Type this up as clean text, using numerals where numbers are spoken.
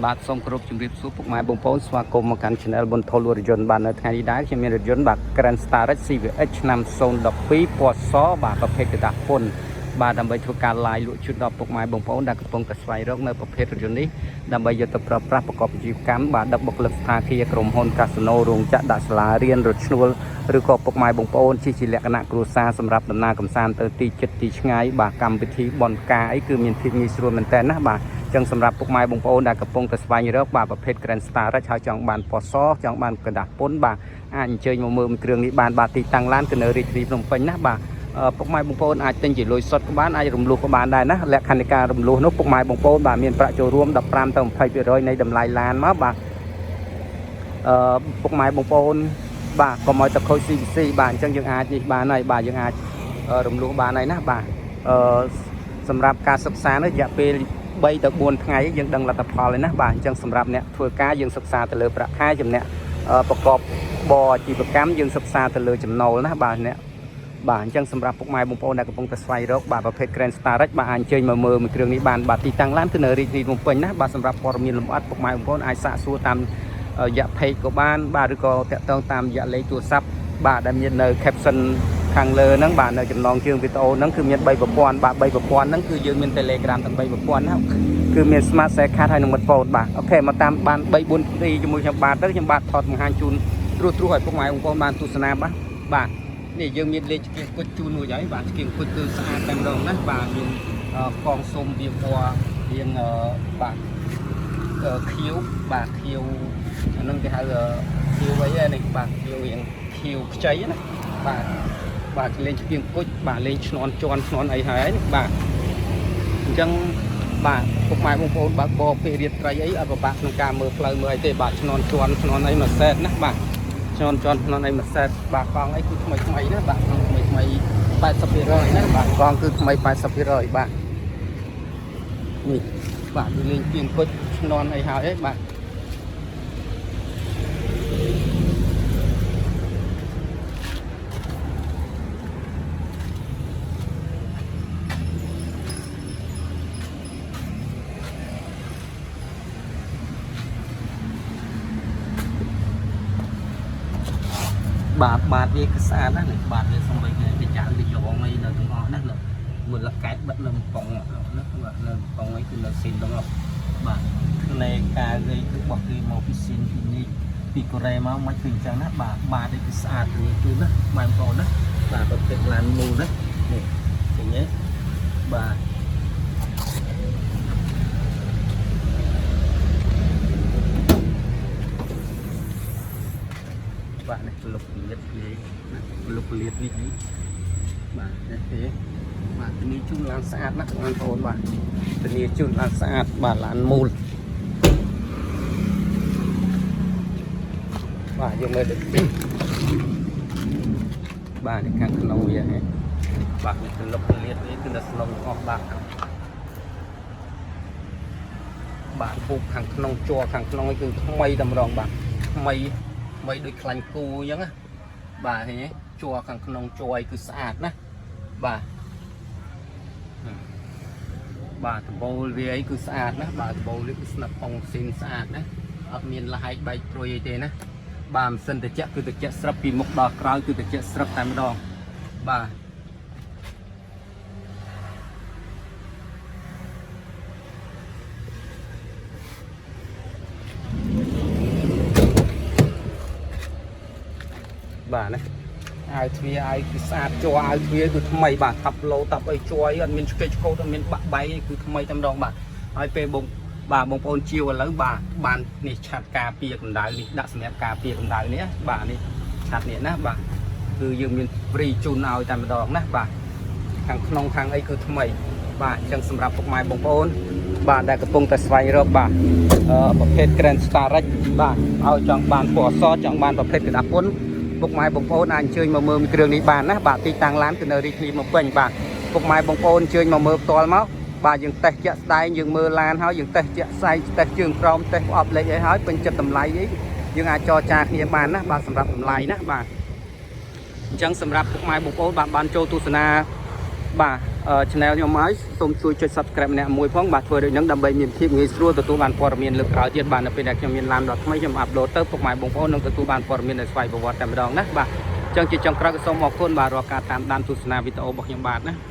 បាទសូមគោរពជម្រាបសួរពុកម៉ែបងប្អូនស្វាគមន៍មកកាន់ Channel ប៊ុនថុលរថយន្តបាទនៅថ្ងៃនេះដែរខ្ញុំមានរថយន្តបាទ Grand Starex CVX ឆ្នាំ012ពណ៌សបាទប្រភេទក្រដាសពុនបាទដើម្បីធ្វើការ live លក់ជូនដល់ពុកម៉ែបងប្អូនដែលកំពុងតែស្វែងរកនៅប្រភេទរថយន្តនេះដើម្បីយកទៅប្រើប្រាស់ប្រកបអាជីវកម្មបាទដឹកបុគ្គលិកស្ថាគារក្រុមហ៊ុនកាស៊ីណូរោងចក្រដាក់សាលារៀនរថឈ្នួលឬក៏ពុកម៉ែបងប្អូនជិះជាលក្ខណៈគ្រួសារសម្រាប់ដំណើរកម្សាន្តទៅទីជិតទីឆ្ងាយបាទកម្មវិធីបនការអីគឺមានភាពងាយស្រួលមែនតើណាបាទចឹងសម្រាប់ពុកម៉ែបងប្អូនដែលកំពុងតែស្វែងរកបាទប្រភេទ Grand Starex ហើយចង់បានពណ៌សចង់បានក្រដាសពុនបាទអាចអញ្ជើញមកមើលមួយគ្រឿងនេះបានបាទទីតាំងឡានគឺនៅរាជធានីភ្នំពេញណាបាទពុកម៉ែបងប្អូនអាចទិញជាលុយសុទ្ធក៏បានអាចរំលោះក៏បានដែរណាលក្ខខណ្ឌនៃការរំលោះនោះពុកម៉ែបងប្អូនបាទមានប្រាក់ចូលរួម15ទៅ20%នៃតម្លៃឡានមកបាទពុកម៉ែបងប្អូនបាទកុំឲ្យតខូច CVC បាទអញ្ចឹងយើងអាចនេះបានហើយបាទយើងអាចរំលោះបានហើយណាបាទអឺសម្រាប់ការសិក្សានេះរយៈពេល3ទៅ4ថ្ងៃយើងដឹងលទ្ធផលហើយណាបាទអញ្ចឹងសម្រាប់អ្នកធ្វើការយើងសិក្សាទៅលើប្រាក់ខែចំណែកប្រកបបរអាជីវកម្មយើងសិក្សាទៅលើចំណូលណាបាទអ្នកបាទអញ្ចឹងសម្រាប់ពុកម៉ែបងប្អូនដែលកំពុងតែស្វែងរកបាទប្រភេទ Grand Starex បាទអាចអញ្ជើញមកមើលមួយគ្រឿងនេះបានបាទទីតាំងឡានគឺនៅរាជធានីភ្នំពេញណាបាទសម្រាប់ព័ត៌មានលម្អិតពុកម៉ែបងប្អូនអាចសាកសួរតាមរយៈ page ក៏បានបាទឬក៏តាក់ទងតាមរយៈលេខទូរស័ព្ទបាទដែលមាននៅ caption ខាងលើហ្នឹងបាទនៅចំណងជើងវីដេអូហ្នឹងគឺមាន3ប្រព័ន្ធបាទ3ប្រព័ន្ធហ្នឹងគឺយើងមាន Telegram ទាំង3ប្រព័ន្ធណាគឺមាន Smart Share Card ហើយនិង Metphone បាទ OK មកតាមបាន3 4ទីជាមួយខ្ញុំបាទទៅខ្ញុំបាទថតបង្ហាញជូនត្រួសត្រាសឲ្យពុកម៉ែបងប្អូនបានទស្សនាបាទបាទនេះយើងមានលេខឆ្កៀងគុជជូនមួយហើយបាទឆ្កៀងគុជគឺស្អាតតែម្ដងណាបាទមានកងសុំវាពណ៌រៀងបាទខៀវបាទខៀវអាហ្នឹងគេហៅខៀវអីនេះបាទខៀវរៀងខៀវខ្ចីណាបាទបាទលេងឆ្កៀងគុជបាទលេងឈ្នន់ជន់ឈ្នន់អីហើយនេះបាទអញ្ចឹងបាទពុកម៉ែបងប្អូនបើកបរពេលរៀបត្រីអីអត់ពិបាកក្នុងការមើលផ្លូវមើលអីទេបាទឈ្នន់ជន់ឈ្នន់អីមួយសែតណាបាទឈ្នន់ជន់ឈ្នន់អីមួយសែតបាទកង់អីគឺថ្មីថ្មីណាបាទថ្មីថ្មី80%ណាបាទកង់គឺថ្មី80%បាទនេះបាទគឺលេងគៀងគុជឈ្នន់អីហើយអីបាទបាទបាទវាគឺស្អាតណាស់នេះបាទវាសំបីគេគេចាក់វាយ៉ងអីនៅទាំងអស់ណាមួយលកែតបិទនៅកំប៉ុងណាបាទនៅកំប៉ុងអីគឺនៅស៊ីនទាំងអស់បាទផ្នែកកាយគឺបោះគេមកពីស៊ីនពីនេះពីកូរ៉េមកមិនគឺអញ្ចឹងណាបាទបាទនេះគឺស្អាតនេះជូនណាបងប្អូនណាបាទប្រភេទឡានមូលណានេះឃើញទេបាទបាទនេះលុបលៀតនេះណាលុបលៀតនេះនេះបាទនេះទេបាទធានាជូនឡានស្អាតណាស់បងប្អូនបាទធានាជូនឡានស្អាតបាទឡានមូលបាទយើងមើលទៅបាទនេះខាងក្នុងវាហ៎បាទនេះគឺលុបលៀតនេះគឺនៅស្នងអស់បាទបាទពូកខាងក្នុងជ័រខាងក្នុងនេះគឺថ្មីតែម្ដងបាទថ្មីថ្មីដូចខ្លាញ់គូអញ្ចឹងណាបាទឃើញទេជ័រខាងក្នុងជ័រអីគឺស្អាតណាបាទបាទដំបូលវាអីគឺស្អាតណាបាទដំបូលវាគឺស្និតប៉ុងស៊ីនស្អាតណាអត់មានលហែកបែកព្រុយអីទេណាបាទម៉ាស៊ីនត្រជាក់គឺត្រជាក់ស្រាប់ពីមុខដល់ក្រោយគឺត្រជាក់ស្រាប់តែម្ដងបាទបាទណាអាវទ្វារអាវគឺស្អាតជ័រអាវទ្វារគឺថ្មីបាទតាប់ឡូតាប់អីជ័រអីអត់មានឆ្កេះឆ្កូតអត់មានបាក់បែកអីគឺថ្មីតែម្ដងបាទហើយពេលបងបាទបងប្អូនជាវឥឡូវបាទបាននេះឆាត់ការពារកម្ដៅនេះដាក់សម្រាប់ការពារកម្ដៅនេះបាទនេះឆាត់នេះណាបាទគឺយើងមាន free ជូនឲ្យតែម្ដងណាបាទខាងក្នុងខាងអីគឺថ្មីបាទអញ្ចឹងសម្រាប់ពុកម៉ែបងប្អូនបាទដែលកំពុងតែស្វែងរកបាទប្រភេទ Grand Starex បាទឲ្យចង់បានពណ៌សចង់បានប្រភេទក្រដាសពុនពុកម៉ែបងប្អូនអាចអញ្ជើញមកមើលមួយគ្រឿងនេះបានណាបាទទីតាំងឡានគឺនៅរាជធានីភ្នំពេញបាទពុកម៉ែបងប្អូនអញ្ជើញមកមើលផ្ទាល់មកបាទយើងតេស្តជាក់ស្ដែងយើងមើលឡានហើយយើងតេស្តជាក់ស្ដែងតេស្តជើងក្រោមតេស្តប្រអប់លេខអីហើយពេញចិត្តតម្លៃអីយើងអាចចរចាគ្នាបានណាបាទសម្រាប់តម្លៃណាបាទអញ្ចឹងសម្រាប់ពុកម៉ែបងប្អូនបាទបានចូលទស្សនា បាទអឺ channel ខ្ញុំហើយសូមជួយចុច subscribe ម្នាក់មួយផងបាទធ្វើដូចហ្នឹងដើម្បីមានភាពងាយស្រួលទទួលបានព័ត៌មានលើកក្រោយទៀតបាទនៅពេលដែលខ្ញុំមានឡានដ៏ថ្មីខ្ញុំ upload ទៅពុកម៉ែបងប្អូននឹងទទួលបានព័ត៌មានដោយស្វ័យប្រវត្តិតែម្ដងណាបាទអញ្ចឹងជាចុងក្រោយក៏សូមអរគុណបាទរាល់ការតាមដានទស្សនាវីដេអូរបស់ខ្ញុំបាទណា។